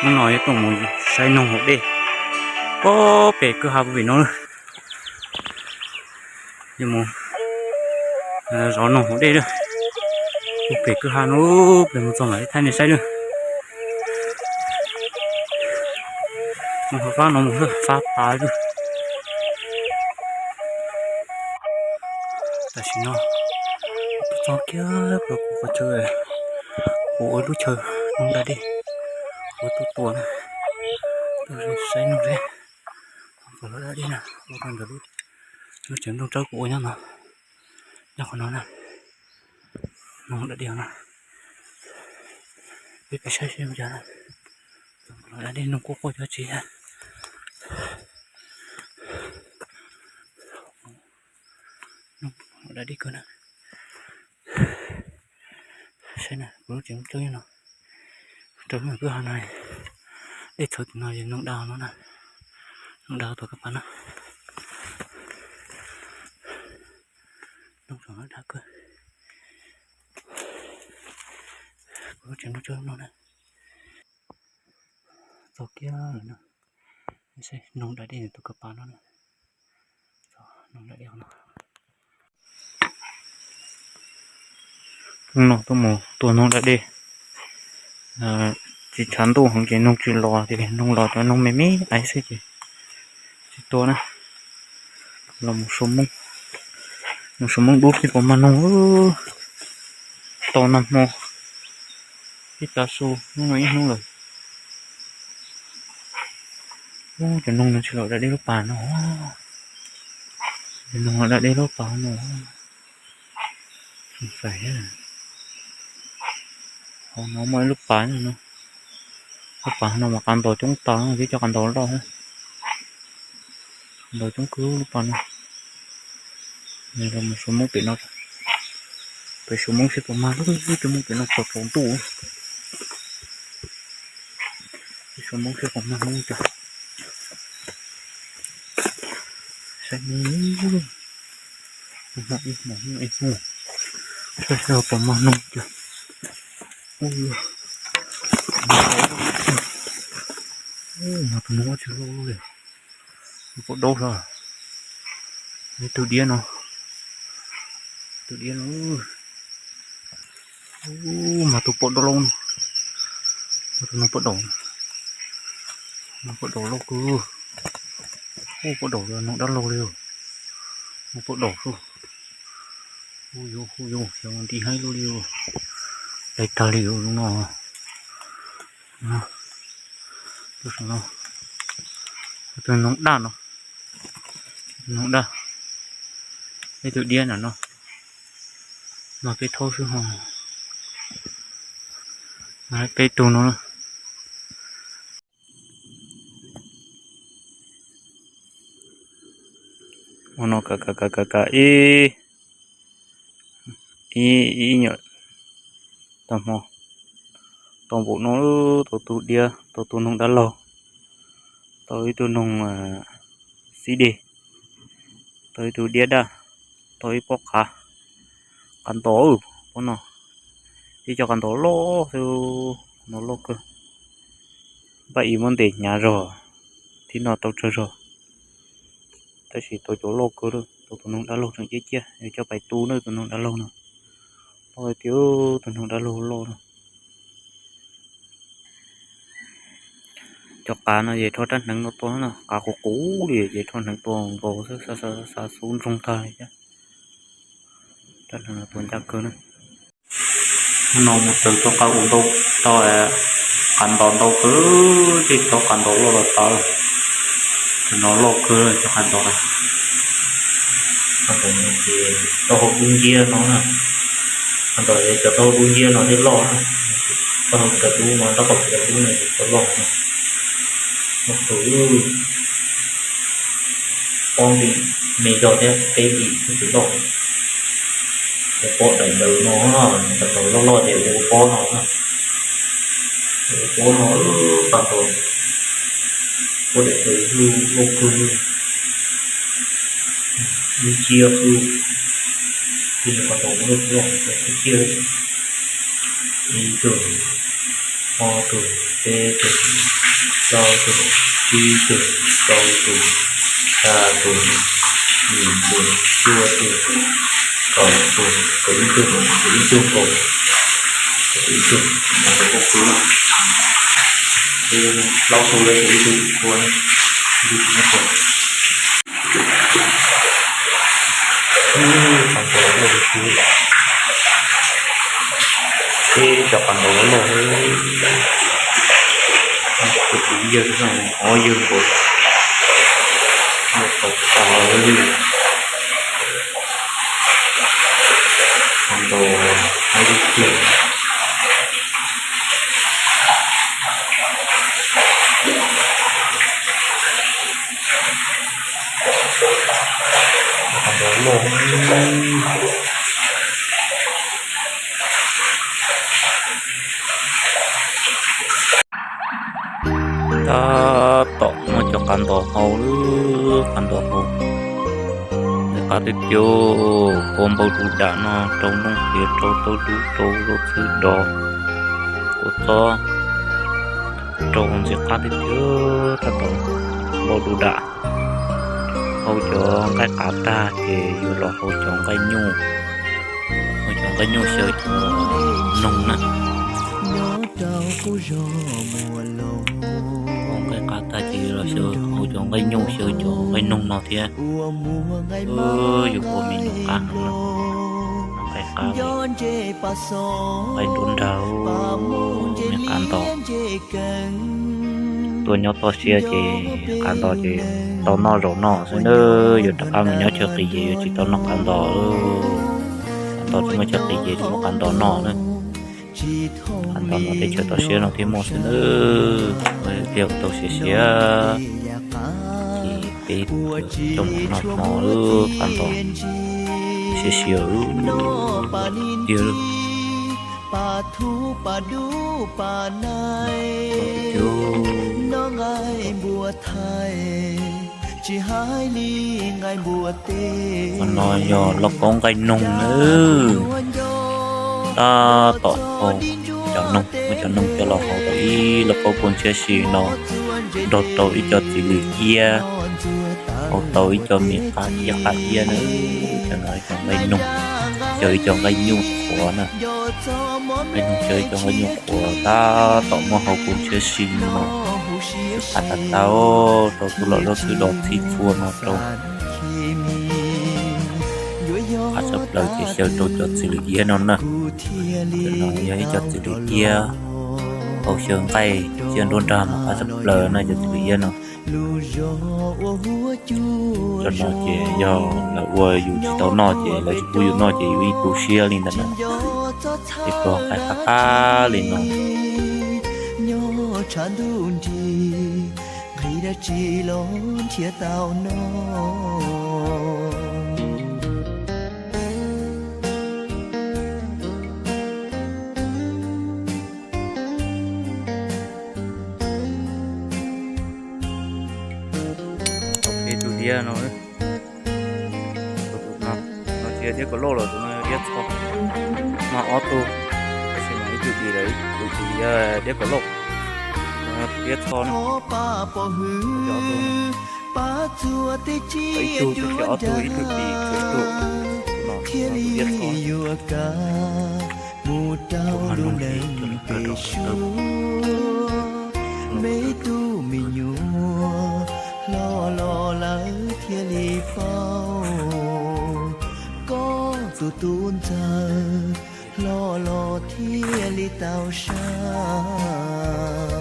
Hnub no yuav tuaj mus saib noog haus dej puag pem kwj ha puag pem no. Yuav mus zov noog haus dej lawm. Puag pem kwj ha no, pem mus txog mam li thaij nej saib lawm. Mus qhov fab no mus lawm, fab tas lawm. Tam sim no txog kiag pem kuv qhov chaw, kuv ua lub chaw noog da dej, kuv tuaj tua na, tuaj saib noog seb puas lom da dej na, ua rau ntawm lub, lub tsev nplooj tsawb kuv ua nyob no, nyob qhov no na, noog da dej no. Peb peb saib seb ua cas na, puas lom da dej, noog quaj quaj cov tsis. Noog da dej kawg na. Saib na, kuv lub tsev nplooj tsawb nyob no, rau lub kwj ha no, dej txhawv tim no es noog da no na, noog da tus kaj pas no. Noog tseem da kawg. Kuv lub tsev nplooj tsawb no na, txog kiag lawm no. Noog da dej tus kaj pas no na, noog da dej no. Hnub no tuaj mus tua noog da dej, tsis tshav ntuj heev ces noog tsis los, ces noog los cov noog me me aiv xwb ces tsis tua na. Los mus sua moob, mus sua moob dub seb puas mag noog. Tau nag hmo ib tav su, hnub no ib hnub lawm. Cov noog no tsis lom da dej lub pas no. Cov noog lom da dej lub pas no. Xav, hauv no muaj ib lub pas no, lub pas no mas qav ntaus coob tas, tib cov qav ntaus loj, qav ntaus coob kawg lub pas no. Los mus sua moob pem no, pem sua moob seb puas mag, cov moob pem no tsaus tsaus ntuj. Pem sua moob seb puas mag noob cas. Saib, hmo ib hmos ib hnub, saib seb puas mag noob cas. Mas tus noog ua tsis loj li, pob daub xwb. Ib tug diab no, tus diab no, mas tus pob daub loj no, tus no pob daub, pob daub loj kawg. Pob daub, noog dab laug li, pob daub xwb. Hu yuv hu yuv xyov nti heev luaj li, dai tag li no. Tus no, tus noog daj no, noog daj, ib tug diab no no, no peb thaub xwb ho, peb tug no. Ua no kam kam kam kam ib, ib, ib nyuam tag hmo, tau npaum no, tau tus diab, tau tus noog dab laug, tau ib tug noog xib dej, tau ib tug diab daj, tau ib pob qav, qav ntaus pob no, tib co qav ntaus loj xwb, no loj kawg. Npaj ib muab ntes hnyav zog thiab no tau tsawg zog, tab sis tau cov loj kawg, tau tus noog dab laug tseem ciaj ciaj, yuav coj pais tu na tus noog dab laug no. Loj tiag, tus noog dab laug loj no. Cov qav no ces rho rab hneev no tua na, qav qus qus li ces rho hneev tua nkaus xwb, xa xub ntsoog tag li thiab. Rab hneev no tua ncaj kawg na. Hnub no mus txawm tau qav qus ntau, tau qav ntaus ntau kawg, tej cov qav ntaus loj los tas. Tus no loj kawg cov qav ntaus. Qav ntaus no ces taub hau dub nciab no na. Qav ntaus cov taub hau dub nciab no thiaj loj na. Taub hau cov dub no, taub hau cov dub no ces tau loj. Loj kawg. Pob ntim me zog thiab, peb ntim xwb tsis loj. Ua pob daim ntawd no, qav ntaus loj loj ces ua pob no na. Ua pob no, qav ntaus, pob daim ntawd loj kawg, dub nciab xwb. Ces qav ntaus loj loj, dub nciab. Ib tug Ob tug, peb tug, plaub tug, tsib tug, rau tug, xya tug, yim tug, cuaj tug, kaum tug, kaum ib tug, kaum ib tug nkaus, kaum ib tug, plaub tug, ib tug tsis tshua, ib tug tsis muaj tau. Qhov ntau loj li, peb cov qhov ntau loj, tus yawg, ob yawg nkaus, tau tau li, qhov ntau, qhov ntau tiag. Tab tom muab cov qav ntos hau, qav ntos hau, nqaij qab tiag tiag, kua npau du dam no, rau nplooj qias, rau taub dub, rau zaub txhwb dov, kua txob, rau ntxim qab tiag tiag, tab tom npau du dam. Hau cov nqaij qav tag ces yuav los hau cov nqaij nyuj, hau cov nqaij nyuj xyaw cov noog na. Hau nqaij qav tag ces yuav los xyaw, hau cov nqaij nyuj xyaw cov nqaij noog no thiab. Yuav ua me noog qab heev na, nqaij qab, nqaij nruab nrag, me qav ntos. Tuaj nyob toj siab ces qav ntos ces tau noj zaum no xwb na, yuav rov qab mus nyob chaw qis ces yuav tsis tau noj qav ntos. Qav ntos tsis muaj chaw qis ces tsis muaj qav ntos noj na. Qav ntos no teb chaws toj siab no thiaj muaj xwb na. Thiaj tau siav siav, ces peb coj mus noj hmo, qav ntos siav siav tiag. Qhov no yog lauj kaub nqaij noog nawb. Tab tom hau cov noog, muab cov noog coj los hau tau ib lauj kaub kua ntshiab si no, nrog rau ib co txiv lws iab, hau tau ib co me qab iab qab iab na. Cov no ib co nqaij noog, xyaw ib co nqaij nyuj qhuav na. Nqaij noog xyaw ib co nqaij nyuj qhuav tab tom muab hau kua ntshiab si no, qab tag tag rau tub los zaub txhwb dov txhib txhua no rau. Qab tshaj plaws ces xyaw rau cov txiv lws iab no na. Cov no yog ib co txiv lws iab, hau xyaw nqaij tsiaj nruab nrag mas qab tshaj plaws na cov txiv lws iab no. Cov no ces yog lawv ua yus tsis tau noj ces lawv tsis pub yus noj ces yus yeej tu siab li ntawd na. Ces kuv hau nqaij qab qab li no. Tus diab no, tus no, no tsis yog diab kaum lauj los tus no yog diab txho. Mas ob tug, tab sis mas ib tug dim lawm, ib tug dim yog diab kaum lauj, diab txho na. Ib tug, ib tug dim, tus no, tus no tus diab txho. Me tub me nyuam hlob los lawv thiaj li paub, koj tus tub ntxawg hlob los thiaj li tau sab.